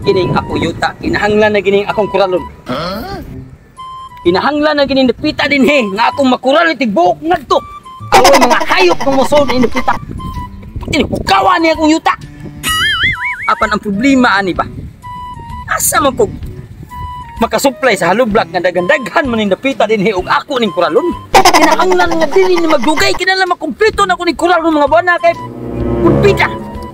Kining ako yuta, kinahanglan na gining akong kuralon. Kinahanglan na gining dapita dinhi nga akong makural tig buok ngadto. Aron mga hayop nga mosulod ini dapita. Kini hukawa ni akong yuta. Apan ang problema ani ba? Asa man kog makasupply sa halublak nga daghan-daghan man ning dapita dinhi ug ako ning kuralon? Kinahanglan nga dili ni magdugay, kinahanglan makumpleto na ko ning kuralon mga buwan na kay pulpita.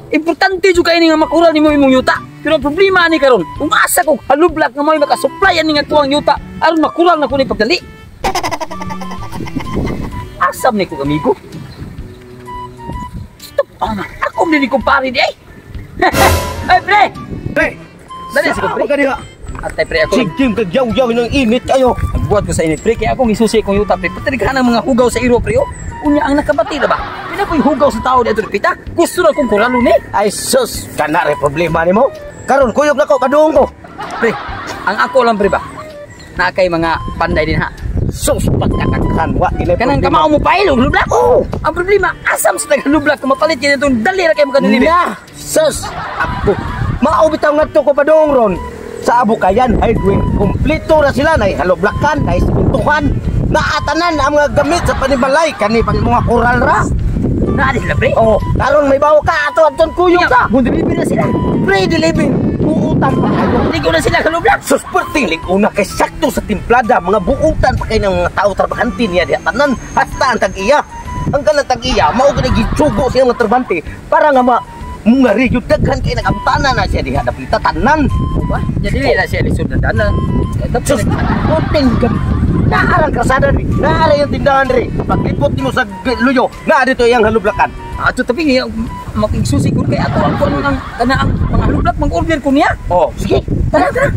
Importante jud kay ni nga makural nimo imong yuta. Pero ang problema ani karon, kung asa ko halublak nga may makasupply ani nga kuang yuta aron makural na ko ni pagdali. Asam ni ko amigo. Stop ah, ako ni ko pare di ay. Ay pre, Pre, dali sa ko pre. ka diha. Atay pre ako. Sige, kagyaw-yaw ng init kayo. Nagbuhat ko sa init pre kay akong isusi kong yuta pre. Patirighan ang mga hugaw sa iro pre oh. Unya ang nakabati na ba? Pila ko'y hugaw sa tao dito pita. Gusto na kong kuralon eh. Ay sus, kana re problema nimo. Karon kuyog na ko padung ko. Pre, ang ako lang pre ba? Na kay mga panday din ha. Sus, pagkakakhan wa kinay Kanang kamao mo pailong lublak. Oh, ang problema asam sa taga lublak kung mapalit kini itong dali ra kay makadeliver. Na, sus, ako. Mao bitaw ngadto ko padung ron. Sa Abukayan Hardware, kumpleto na sila nay haloblakan, nay simintuhan. Naatanan ang mga gamit sa panimalay kani pang mga koral ra. Naa sila pre. Oh, karon may bawo ka ato adton kuyog ka. Mo deliver na sila. Pre deliver. Buutan pa kayo. Ligo na sila kalublak. Sus, perting una kay sakto sa timplada, mga buutan pa kay ng mga tao trabahante niya diha tanan hasta ang tag-iya. Ang kanang tag-iya mao gani gitsugo siya mga trabahante para nga ma mga regyo daghan kay nagamtana na siya diha dapita tanan. Ba? Jadi na siya lisod na dana. Sus, puting gam. Naarang krasada ri, naara yung tindahan ri. Paglipot nimo sa luyo, naa dito iyang halublakan. Ato tapi nga makigsusi ko kay ato ang kuan ang kana ang mga lublak mag-order ko niya. Oh, sige. Tara tara.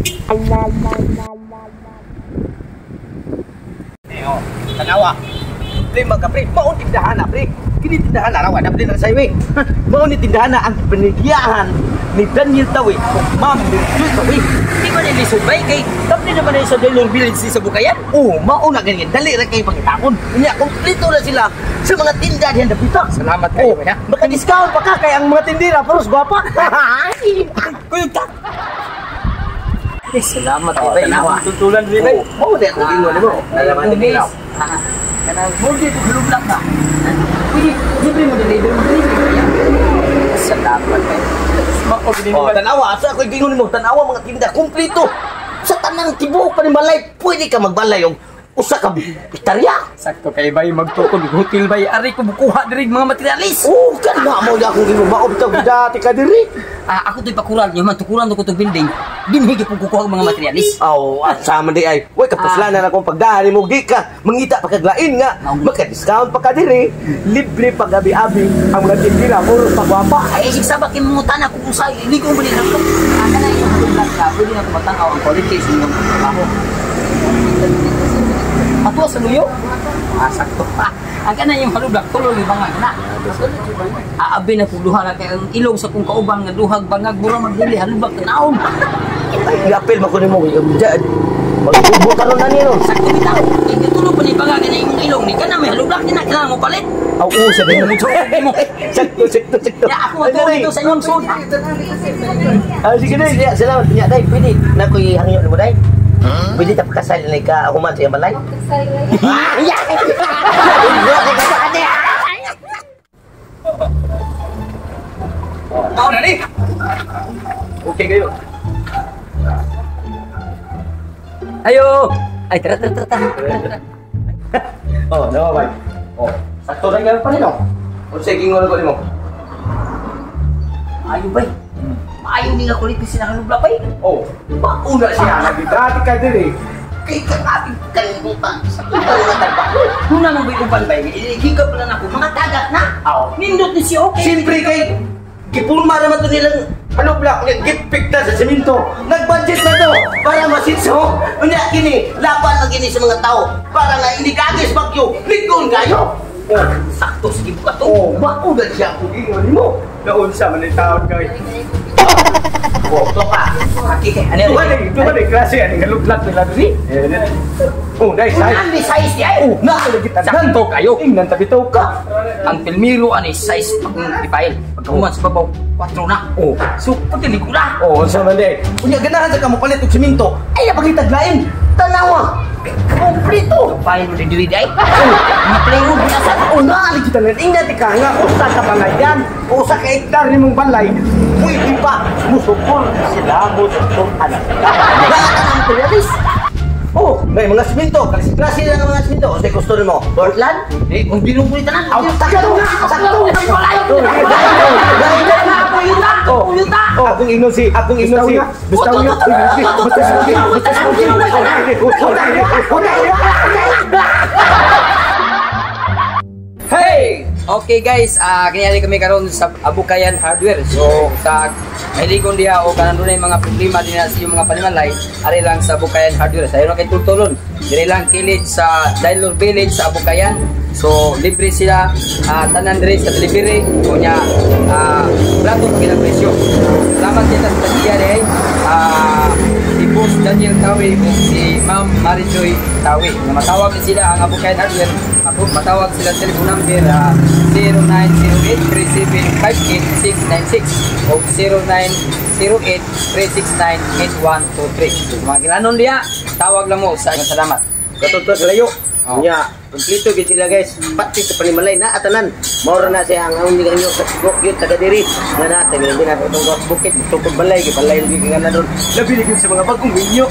Neo, tanawa. Lima ka pre, maon tindahan na pre. Kini tindahan na rawa na pre na sa highway. Mao ni tindahan na ang binigyahan ni Daniel Tawi ug Ma'am Joy Tawi. Di ba ni lisod bay kay tapni naman na sa Delor Village sa Bukayan. Oh, mao na ganyan. Dali ra kay pangitakon. Unya kompleto na sila sa mga tinda dihan dapita. Salamat kayo Oh, ha. maka-discount pa ka kay ang mga tindera puros gwapa. Kuyog ta. Eh, salamat Oh, bay. tanawa. Tutulan rin bay. Oh, mao di ako gingon nimo. Nalaman din nila. Kanang multi ko lublak na. Pwede libre mo deliver mo deliver kaya. Salamat bay. Mao gini Oh, tanawa sa ako gingon nimo, tanawa mga tinda kompleto. Sa tanang tibuok pa ni Malay, pwede ka magbalay og usa ka hektarya. Sakto kay bay magtukod og hotel bay ari ko bukuha diri mga materialis. Oh, kana mo na akong gingon mao bitaw dati ka diri. Ah, ako to'y pakural niyo man tukuran ko tong building. Dinhi gyud kukuha og mga materialis. Aw, asa man di ay. Way kapuslanan akong pagdahan nimo di ka mangita pa kaglain nga maka-discount pa ka diri, libre pa gabi-abi ang mga tindera puro pagwapa. Ay sig sabak kay mangutana kung usay hindi ko man ko. Ah, kana yung lublak na pwede na ko matanaw ang quality sa inyong trabaho. Ato sa luyo. Ah, sakto. Ah, ang kana yung halublak tulo ni bangag na. Aabi na kung duha na kay ang ilong sa kung kauban nga duhag bangag mura magdili halublak tanawon. Ay, gapil man ko nimo magbubo karon na nino. Sakto bitaw. Kay tulo pa ni bangag na imong ilong ni kana may halublak ni na kailangan mo palit. Aw, oo, sa mo. Sakto, sakto, sakto. Ya ako ato dito sa inyong sud. Ah, sige na, ya, salamat. Nya day, pwede na ko ihangyo nimo day. Pwede ta pakasal na ka human sa iyang balay. Ah, ya. Tao na ni. Okay kayo. Ayo. Ay tara tara tara. Tara. Oh, nawa bay. Oh, sakto ra gyud pa nino. Unsay gingon ko nimo? Ayo bay. Maayo ni nga kulit ni sila halublak bay. Oh, mauna siya nagdati ka diri. Kay kang kalimutan sa ikaw nga trabaho. Nuna nang bay uban bay. Higap lang ako mga tagak na. Aw. Nindot ni siya okay. Siyempre kay gipurma naman to nilang ano block gipik na sa simento. Nag-budget na to para masinso. Unya kini laban lang kini sa mga tao para nga hindi kagis bagyo. Ligon kayo. Oh, Sakto sa gibuhat to. oh, mao na siya akong ingon nimo. Naunsa man ni taon kay. Oh, to ka. Kaki kay ano? Duha ni klase ani nga luglat nila diri. Oh, dai size. Ang size di ay. Oh, naa lagi tanan. Sakto kayo. Ingnan tabi taw ka. Ang pilmiro ani size akong ipail. Pagkahuman sa babaw, 4 na. Oh. So, pati ko na. Oh, unsa man di? Unya ganahan sa kamo palit og simento. Ay pagitag lain. Tanawa. Kompleto. Pail mo di diri di ay. Mga playroom na sa. Oh, naa lagi tanan. Ingnan ti ka nga usa ka bangayan, usa ka hektar nimong balay. Pwede pa musukol sila, musukol anak. Lahat ang materialis. Oh, may mga simento, klase lang ang mga simento. Unsay gusto nimo? Portland? Eh, kung dinungkoy tanan. Aw, sakto, sakto. Oh, akong ingon si, basta nga, basta. Hey! Okay guys, kanyali kami karon sa Abukayan Hardware. So sa mahiligon diha o kanang dunay mga problema dinha sa iyong mga panimalay, ari lang sa Abukayan Hardware. Sayo na kay tultulon. Diri lang kilid sa Dailor Village sa Abukayan. So libre sila tanan diri sa delivery unya brato pa ang presyo. Salamat kita sa tag-iya diri. Si Boss Daniel Tawi o si Ma'am Marijoy Tawi. Na matawag ni sila ang Abukayan Hardware. Ako matawag sila sa telephone number 0908-3758-696 o 0908-369-8123. So, mga kilanon diha, tawag lang mo sa inyo. Salamat. Katong to sa layo. Oh. Nya, kompleto gyud sila guys. Pati sa panimalay na atanan. Mao ra na siya ang ang inyo sa sigok gyud taga diri. Nga na taga diri na itong bukid, tukod balay, gibalay gyud nga na doon. Labi na gyud sa mga bagong minyo.